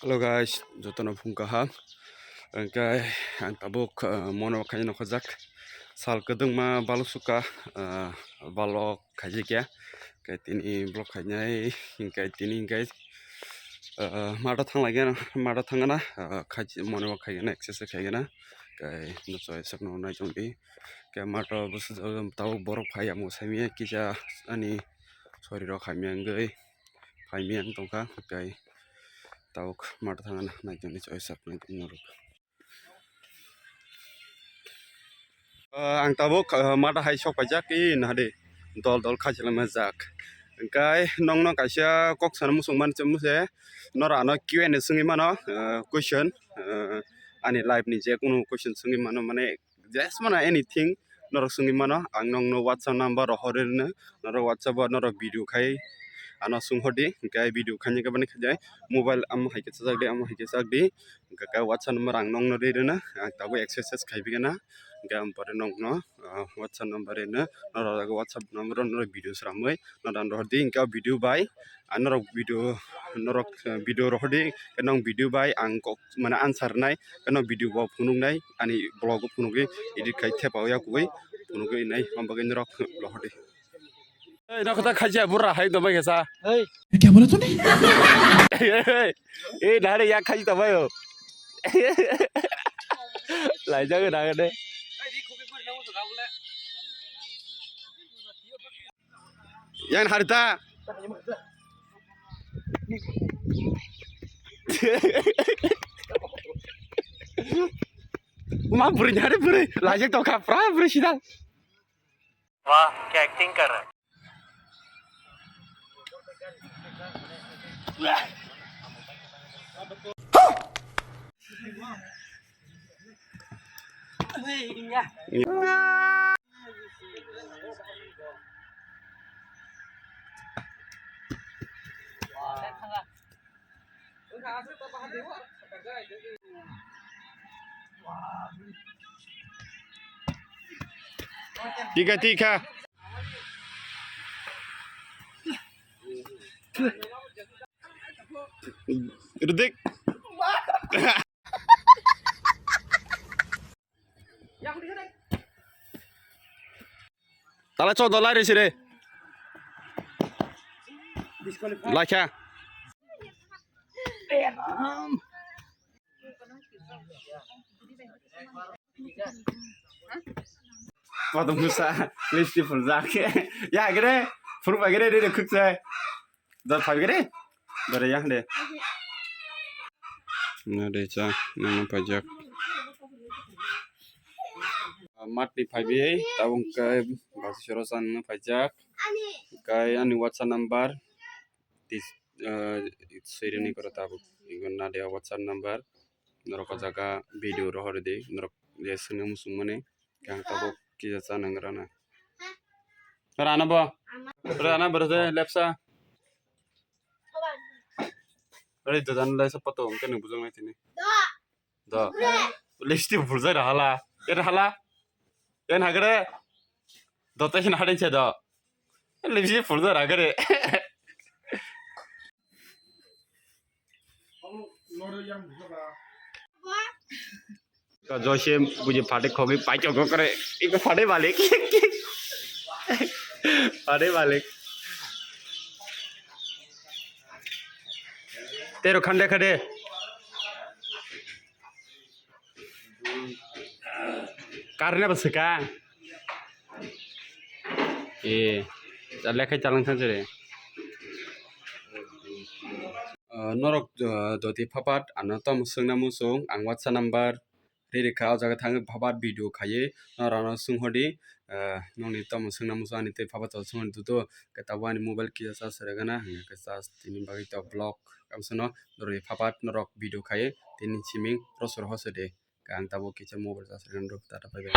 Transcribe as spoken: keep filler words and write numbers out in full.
Hello guys, jotono phung kaham. Hwnkhe ang tabuk, ah, mono khaina nokojak. Sal kwdwngma balok suka, ah, balok khaijak ya. Hwnkhe tini vlog khainai, hwnkhe tini hwnkhe, ah, mato thanglaigana, mato thangana, ah, khachi mono khaigana, exercise khaigana. Hwnkhe no choi sakno nai chongdi. Hwnkhe mato bwsajak tabuk borok phai amo saimanya kisa ani soriro khaimya wngwi. Phaimya wng tongkha, hwnkhe tabuk mato thangna naitongni choi saknai norok. Ah, ang tabuk, ah, mato hai sok paijak, i nahadi dol dol khachilaima jak. Hwnkhe nokno kaisa kok sana muchung mani se, norok ano Q and A swngwi mano, ah, question, ah, ani life ni je kunu question swngwi mano, mane just mano anything norok swngwi mano, ang nokno WhatsApp number rohorwi rwno, norok WhatsApp o norok video khai ano swng hor di, hwnkhe video khaina khe bani khaijai mobile amo hai khe chajak di, amo hai khe chak di, hwnkhe khe WhatsApp number ang nokno rwi rwno, ang tabuk exercise khai bigana, hwnkhe ang pore nokno, ah, WhatsApp number rwno, norok WhatsApp number o norok video sramwi norok rohor di, hwnkhe o video bai ang norok video, norok, eh, video rohor di, khe nong video bai ang kok mane answer nai, khe nong video bo phunuk nai, ani vlog o phunugwi edit khai thepa ya kubui phunugwi nai, hambagwi norok rohor di. Ei, nokho ta khaji bura hai do bai khe sa. Ei. Kya bola tune? Ei, dare ya khaji ta bai o. Lai jaga na de. Yang harita. Ma buri nyari buri. Lajak to kha pra buri sidang. वाह, क्या एक्टिंग कर रहा है। Tika, tika. Ridik. Tala chodo lai risi re. Laikha. Wadung musa lipstick fuljak. Ya gere, furu ba gere, de khukse. Dor phai gere. Dore yang de. Na de cha, nang paijak. Mat ni phai bi, tabung kai, basi soro san nang paijak. Kai ani WhatsApp number. Tis, eh, swirini koro tabuk. Igon nadia WhatsApp number. Norok o jaga video rohor di. Norok je swngna muchung mani. Kang tabuk kisa cha nang rana. Rana bo. Rana bo je lepsa. Ri dodan lai sa pato, hwnkhe nung bujang lai tini. Do. Lipstick buljai rahala. Ere hala. Yen hagre. Do tai hin hadin che do. Lipstick buljai ragre. Ka Joyce buji phate khogi paito ko kare. Iko phate malik. Phate malik. Tero khande khade. Karne ba swkang. E, chale khai chalang thang jere. Ah, norok, ah, doti phapat ano tom swngna muchung ang WhatsApp number ri rikha o jaga thang phapat video khaiwi norok ano swng hodi, ah, nokni tom swngna muchung ani tei phapat swng hodi dudu khe tabuk ani mobile kisa charge rwgana hwnkhe charge tini bagwi to block kamsano norok phapat norok video khaiwi tini siming rosor hosode. Ang tabuk kisa mobile charge rwgana rw tata phaibai.